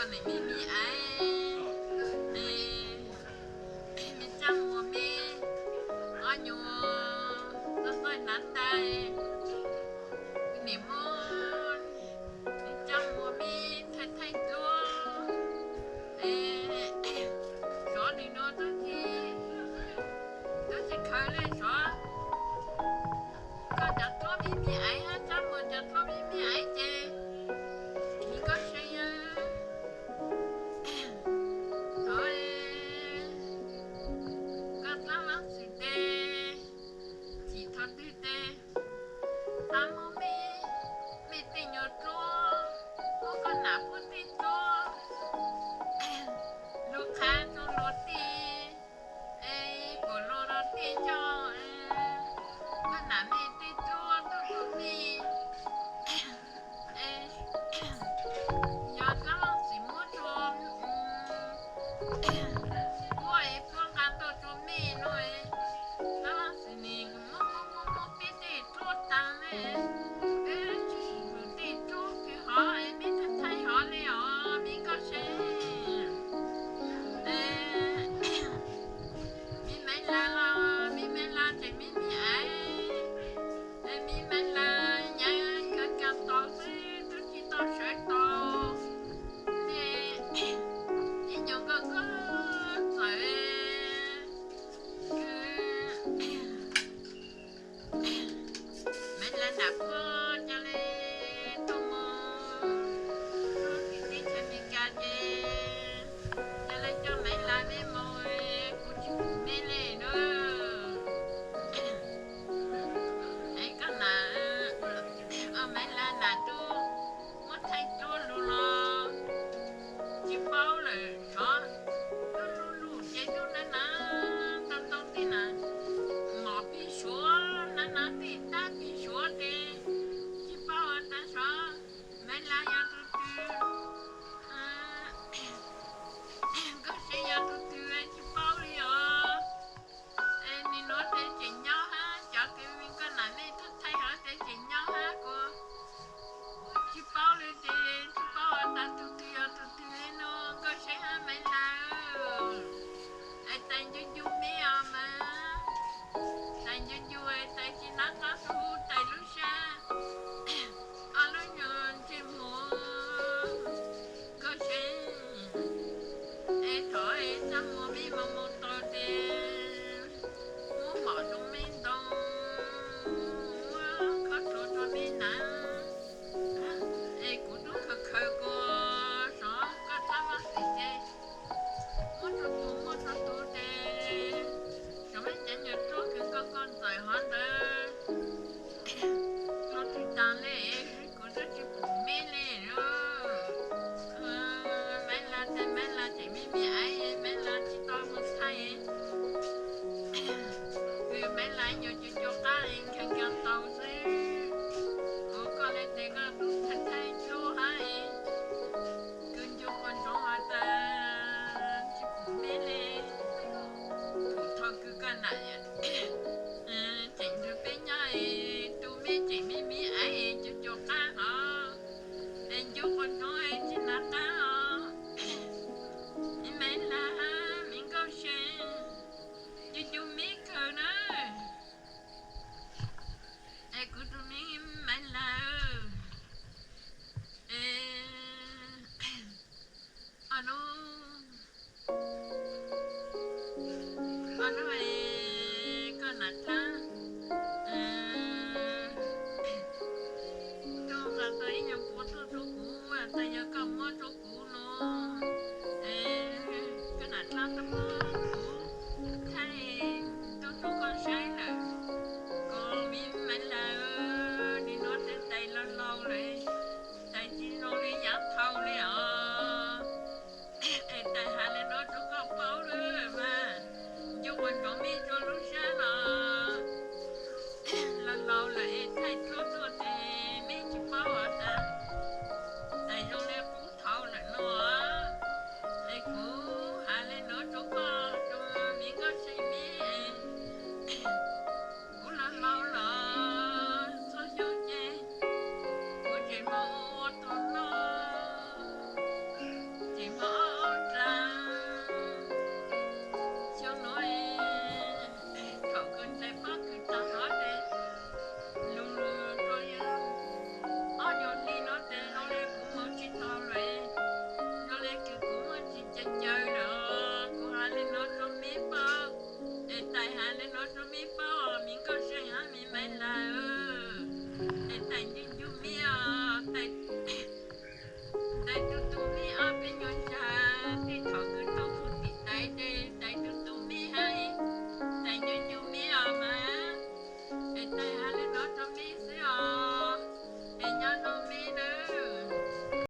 Niam me me aiv, me Tsaaj Muas me ob nyuag txoj txawj hnav ntais, niam muab me Tsaaj Muas me thaij thaij duab, es xyov nws no tub tsis, tub tsis khaws li xyov. Koj cov duab me me aiv hab Tsaaj Muas cov duab me me aiv ces, mi koj se yog koj dlaab vaab xwm tes, txim thaum twg tes, tab muab mej, mej tej nyuag duab, muab koj nam puab tej duab, lug qha rua luag tej, es kuas luag rua tej coj, koj nam mej tej duab tuaj rua mej. Yog dlaab vaab xwm muab rua, puab es puab nqa tuaj rua mej no, dlaab vaab xwm nim muab muab muab muab peb tej duab taag ne, peb tsis swm tej duab kws hov es mej thaij thaij hov le os mi koj se. Me Maiv Las los, me Maiv Las tseem me me aiv, es me Maiv Las nyaav kawg kawg tau xwb tub tsis tau sawv tau, ces ib nyuag nkauj nkauj txawm, Maiv Las nam puab ca le tuaj moog lub teb chaws Amelikas ces ca le coj Maiv Las mej moog, kuv tsis pum mej le na. Es koj nam, Maiv Las nam tub muab thaij duab lug los tsis paub lawm xyov, lub lub lug ces tub nab nab tau tau tej nam mom pig suav, nab nab tej tab pig suav ces tsis paub tas xyov Maiv Las yog tug twg, Nkauj Seev yog tug twg tsis paub li os. Es nim nuav tes tseem nyob hab, cov kws koj nam mej thaij hov tes tseem nyob hab kuv tsis paub li ces tsis paub tas tug twg yog tug twg li no. Nkauj Seev hab Maiv Las, es tais ncu ncu mej os mas, tais ncu ncu tais tsis nab qab hu tais lub sab, ob lub nyuag ntsej muag. Nkauj Seev, es thov es Tsaaj Muas mej moog moog tau tes muab mom rua mej ntoo, muab khob rua rua mej nam, es kuv tub khaws khaws kuas xyov koj dlaab vaab xwm tes muab rua tug muab rua tug tes, xyov mej cov nyuag duab kws nkauj nkauj ntxawm hov ntawd luag twg taag le, kuv tub tsis pum mej le. Maiv Las tes Maiv Las tseem me me aiv, Maiv Las tsis tau moog thaij. Kws Maiv Las nyuag cua cua qab nkag nkag tau xwb. Kuv koj le tes koj tub thaij thaij duab hab, kws ncu quas ntsoov has tas tsis pum mej le. Thaum kws koj nam tseem nrug peb nyob, tu mej tseem me me aiv cua cua qab hov, es ncu quas ntsoov tsis nab qab os. Maiv Las, me Nkauj Seev, ncu ncu mej kawg na. Es kuv tus me Maiv Las, es ob nub, ob nub es koj nam dlaab tuaj nqa tau ib nyuag npua tuaj rua kuv, tas yog koj muab rua